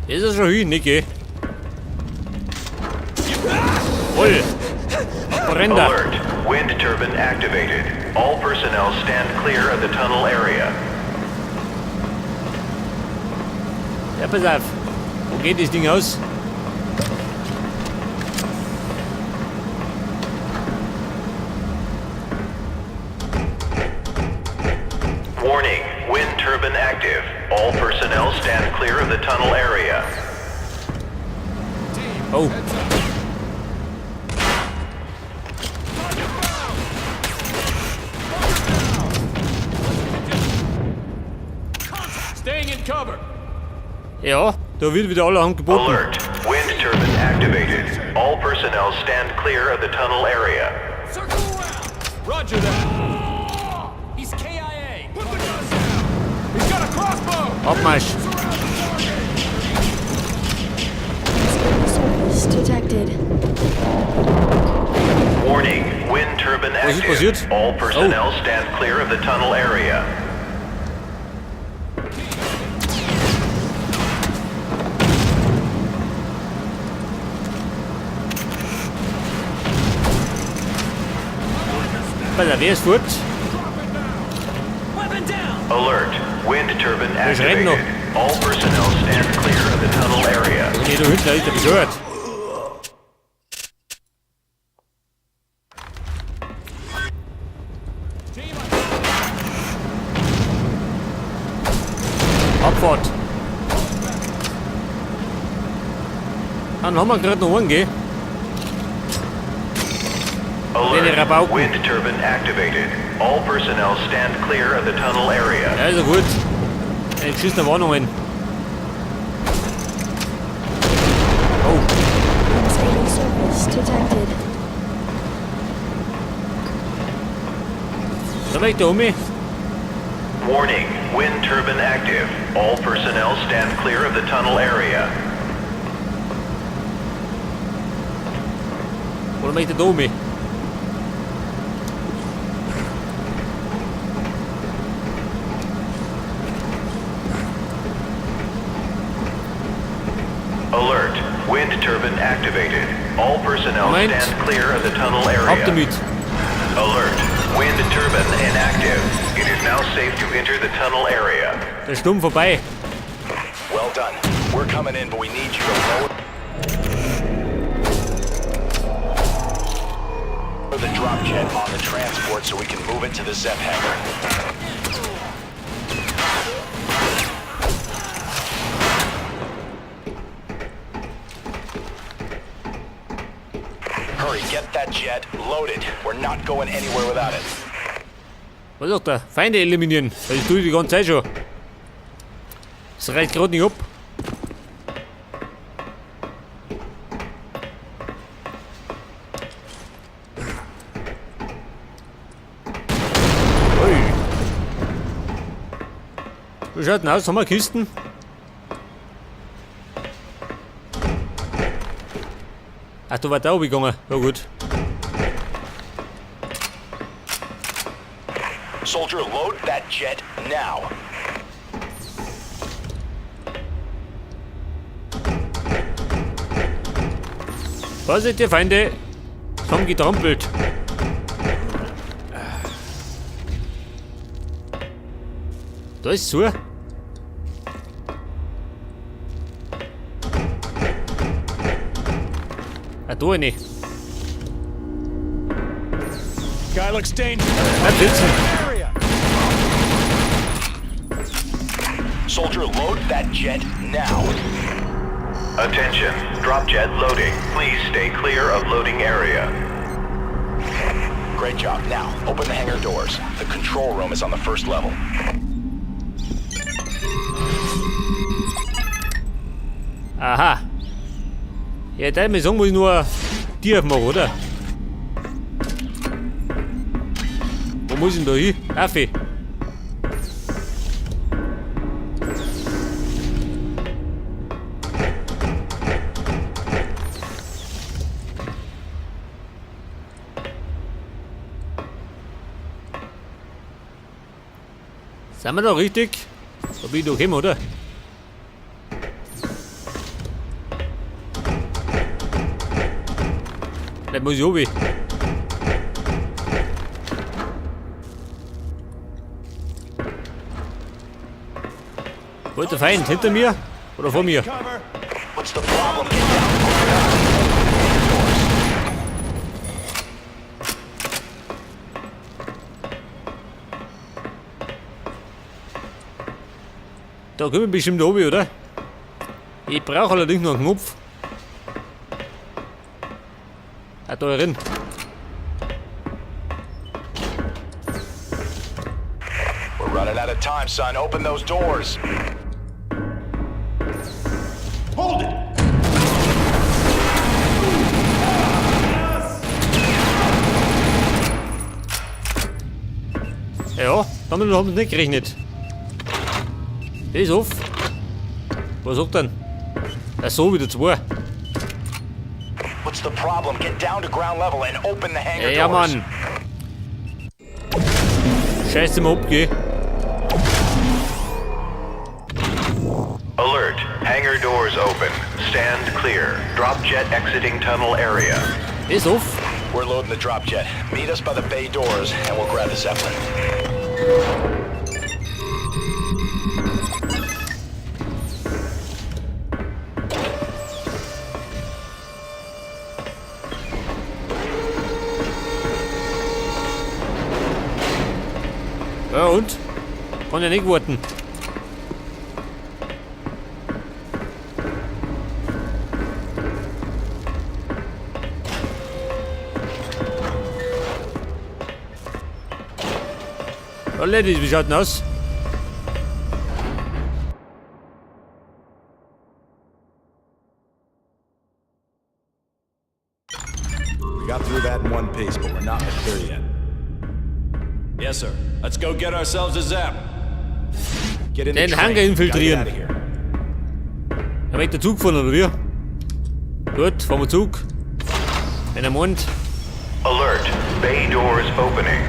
Ist er schon hin, Niki? Voll. Brennt er. Alert. Wind turbine activated. All personnel stand clear of the tunnel area. Ja, pass auf. Wo geht das Ding aus? Warning. Wind turbine active. All personnel stand clear of the tunnel area. Oh. Staying in cover. Ja, da wird wieder allerhand geboten. Alert. Wind turbine activated. All personnel stand clear of the tunnel area. Circle around. Roger that. He's KIA. Put the guns down. He's got a crossbow. Abmarsch. Unstable surface detected. Warning. Wind turbine Was ist active. passiert? All personnel stand clear of the tunnel area. Pass auf, wer ist fort? Weapon down. Alert. Wind turbine ist rennt noch. activated. All personnel stand clear of the tunnel area. Nee, da hinten, da ist der bescheuert. Abfahrt. Dann haben wir gerade noch einen, gell? Alert. Rabauken. Wind turbine activated. All personnel stand clear of the tunnel area. Ja, ist ja gut. Eine geschissene Warnungen. Oh, Unstable surface detected. da war ich da um mich. Warning. Wind turbine active. All personnel stand clear of the tunnel area. Oder möchte ich da um mich? Alert. Wind turbine activated. All personnel Moment. stand clear of the tunnel Ab area. damit. Alert. Wind turbine inactive. It is now safe to enter the tunnel area. Der Sturm vorbei. Well done. We're coming in, but we need you to lower the drop jet on the transport so we can move it to the Zep hangar. Hurry, get that jet loaded. We're not going anywhere without it. Was sagt er? Feinde eliminieren. Das tue ich die ganze Zeit schon. Das reicht gerade nicht ab. Ui. Wie schaut denn aus? Haben wir Kisten? Ach, da war da oben gegangen. Ja gut. Soldier, load that jet now. Vorsicht, ihr Feinde! Sie haben getrampelt. Da ist zu. Ah, da eine. Guy looks dangerous. Bleib sitzen. Area. Soldier, load that jet now. Attention. Drop jet loading. Please stay clear of loading area. Great job. Now, open the hangar doors. The control room is on the first level. Aha. Ja, da mir sagen, muss ich nur Tier aufmachen, oder? Wo muss ich denn da hin? Affe. Sind wir da richtig? Da bin ich doch gekommen, oder? Da muss ich oben. Wo ist der Feind? Hinter mir? Oder vor mir? Cover. What's the problem? Get down. Open up. Hangar doors. Da können wir bestimmt oben, oder? Ich brauche allerdings noch einen Knopf. Ah, da drin. We're running out of time, son. Open those doors. Hold it. Ja, damit haben wir nicht gerechnet. Der ist auf. Was sagt denn? Ach so, wieder zwei. What's the problem? Get down to ground level and open the hangar Ja, doors. Mann. Scheiße mal ab, geh. Alert. Hangar doors open. Stand clear. Drop jet exiting tunnel area. Ist auf. We're loading the drop jet. Meet us by the bay doors and we'll grab the Zeppelin. Ja, und? Kann ja nicht warten. Ja, Ladies, wie schaut denn aus? We got through that in one piece, but we're not in the clear yet. Yes, sir. Let's go get ourselves a zap. Get in Den the train. Hangar Gotta get infiltrieren. outta here. Da wird der Zug fahren, oder wie? Gut, fahren wir Zug. Wenn er meint. Alert. Bay doors opening.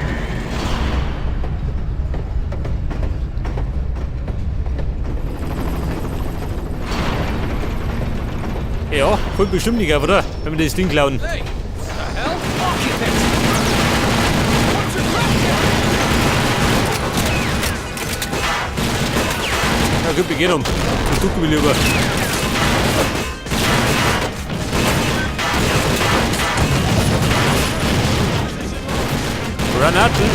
Ja, holt bestimmt nicht auf, oder? Wenn wir das Ding klauen. Hey, what the hell? Occupants! What's your drop jet? Ja gut, wir gehen um. Den Zug will ich lieber. Granaten.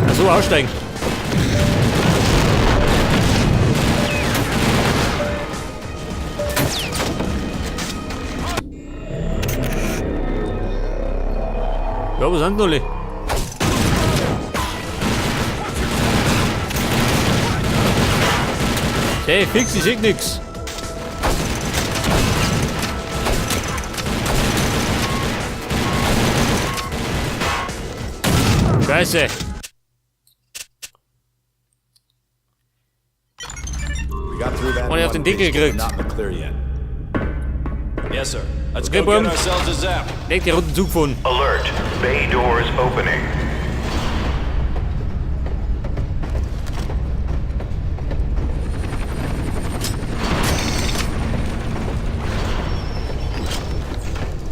Ach so, aussteigen. Ja, wo sind denn alle? Hey, fix, ich seh nix. Scheiße. We got through that Und in er auf one den Deckel piece, but we're gekriegt. not in the clear yet. Yes, sir. Let's Okay, go get Buben. ourselves a zap. Leg die roten Zug fahren. Alert. Bay doors opening.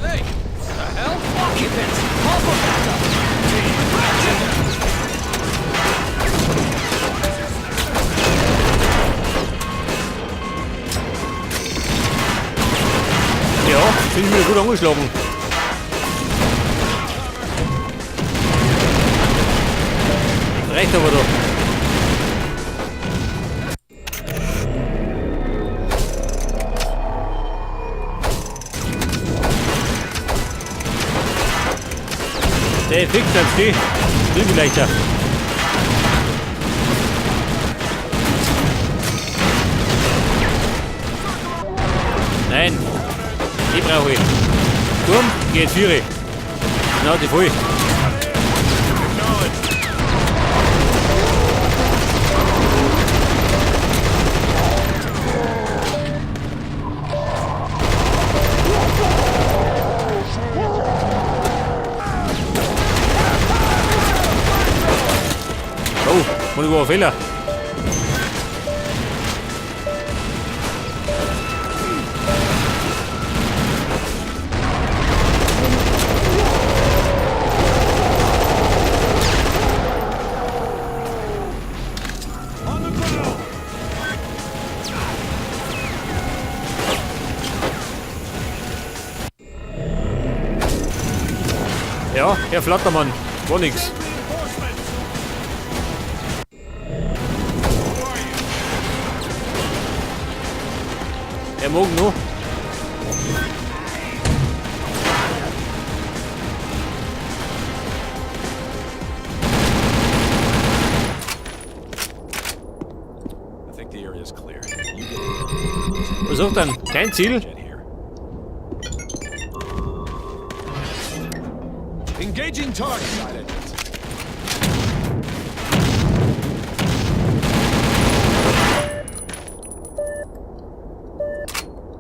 Hey, what the hell? Occupants! Call for backup! Drop jet! Ja, bin ich wieder gut angeschlagen. Reicht aber doch. Der Effekt bleibt stehen. Viel leichter. Nein, die brauche ich. Sturm geht 4. Schnauze voll. Oh, war ein Fehler. Ja, Herr Flattermann, war nix. Er mag noch. I think the area's clear. You get Was sagt denn? Kein Ziel? jet here. Engaging target. Side engines.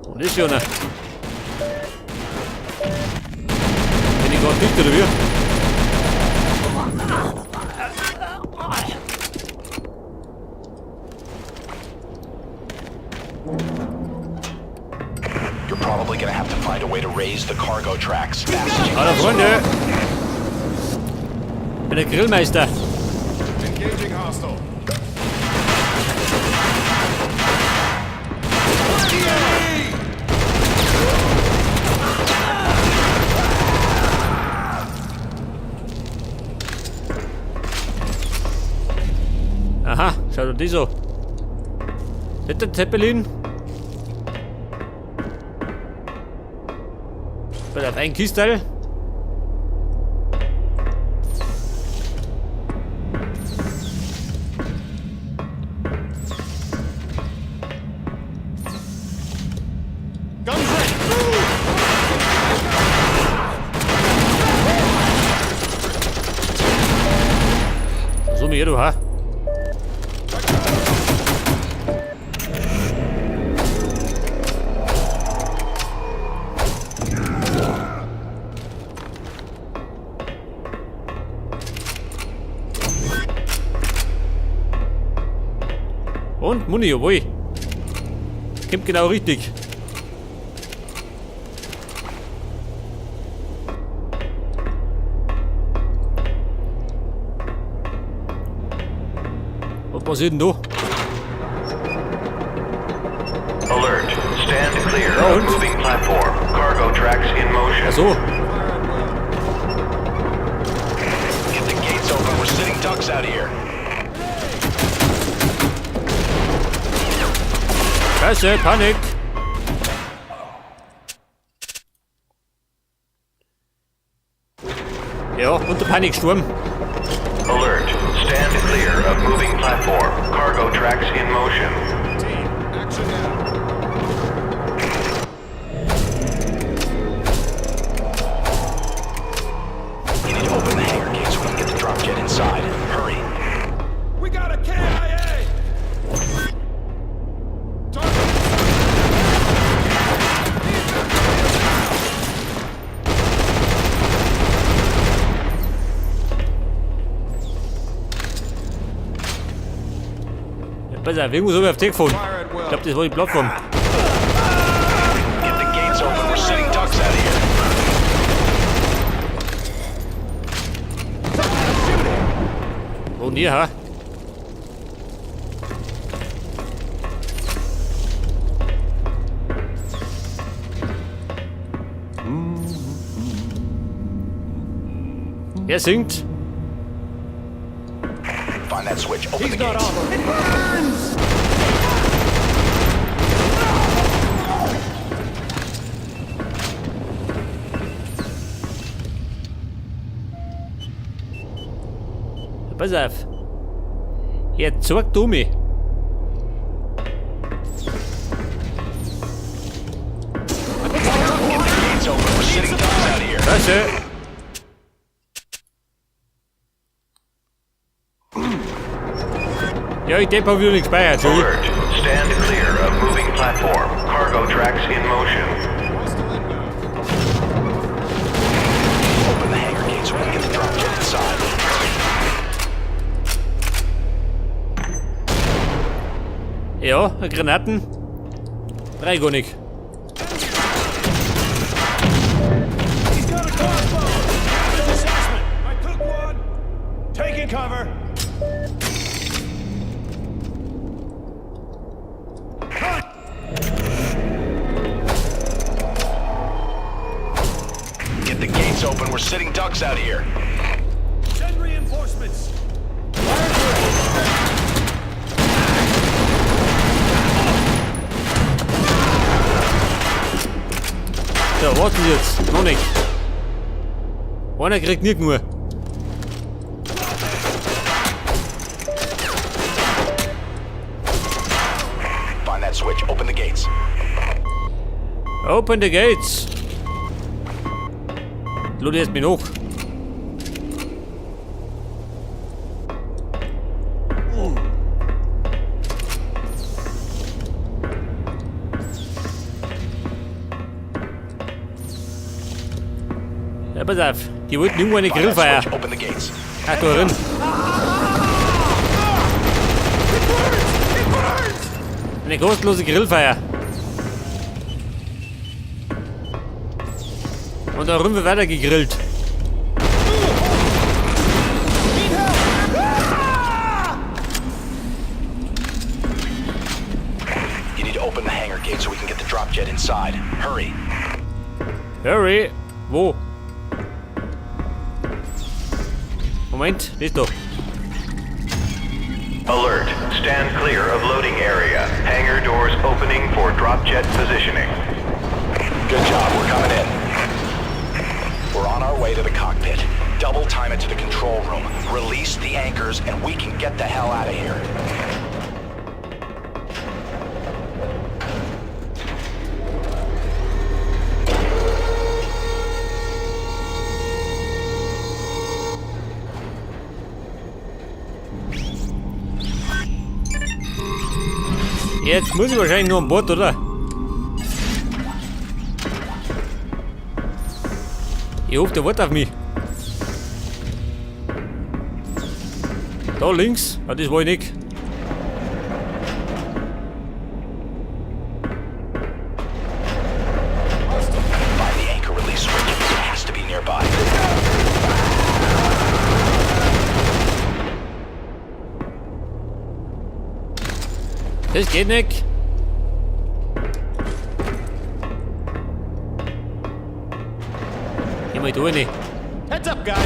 Und ist schon. Bin ich gerade dicht oder wie? You're probably gonna have to find a way to raise the cargo tracks fast as you Hallo Freunde! Ich bin der Grillmeister. Engaging hostile. Aha, schau dir die so. Das ist der Zeppelin. Bei der ein Kistel. Guns ready. So mir du, ha? Und Muni, jawohl. Kommt genau richtig. Was passiert denn da? Alert. Stand clear Ja, of und? moving platform. Cargo tracks in motion. Ach so. Get the gates open. We're sitting ducks out here. Scheiße, Panik. Ja, und der Paniksturm. Alert. Stand clear of moving platform. Cargo tracks in motion. Team, action now. You need to open the hangar gate so we can get the drop jet inside. Hurry. We got a KIA! Target Ja, pass auf, irgendwo so auf den gefahren. Ich glaub, das war die Plattform. Get the gates open. We're sitting ducks out here. Und ihr, ha? Er singt. Find that switch. Open He's the not gates. armored. It burns! Pass auf. Jetzt zeig du mich. Get the gates open. We're sitting ducks out here. Scheiße. Ja, ich denk, hab wieder nichts gespeichert, Entschuldigung. Alert. Stand clear of moving platform. Cargo tracks in motion. Hostile inbound. Open the hangar gate so we can get the drop jet inside. Hurry. Ja, Granaten. Drei gar nicht. He's got a crossbow! Damage assessment! I took one! Taking cover! Cut! Get the gates gates open. We're sitting ducks out here. Send reinforcements. So, warten Sie jetzt. Noch nicht. Einer kriegt nicht nur. Find that switch. Open the gates. Open the gates. Lade erst mich noch. Ja, pass auf. Die wollten irgendwo eine Find that Grillfeier. switch. Open the gates. Ach, da drin. Eine kostenlose Grillfeier. Und da wird weiter gegrillt. You need to open the hangar gate so we can get the drop jet inside. Hurry. Hurry! Wo? Moment, nicht da. Alert. Stand clear of loading area. Hangar doors opening for drop jet positioning. Good job. We're coming in. We're on our way to the cockpit. Double time it to the control room. Release the anchors, and we can get the hell out of here. Jetzt muss ich wahrscheinlich nur an Bord, oder? Ich hoffe, der wartet auf mich. Da links? Ah, das war ich nicht. Find the anchor release switch. It has to be nearby. Das geht nicht. Geh mal da rein. Heads up, guys.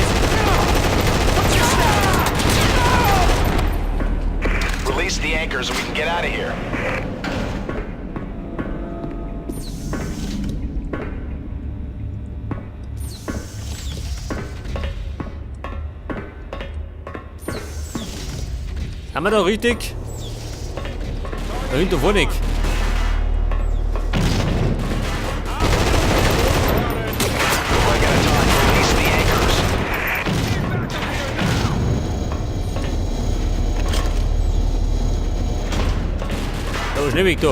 What's your status? Release the anchors and we can get out of here. Haben wir da richtig? Da hinten vorne. Like at a time. Release the anchors. Da ist nicht weg da.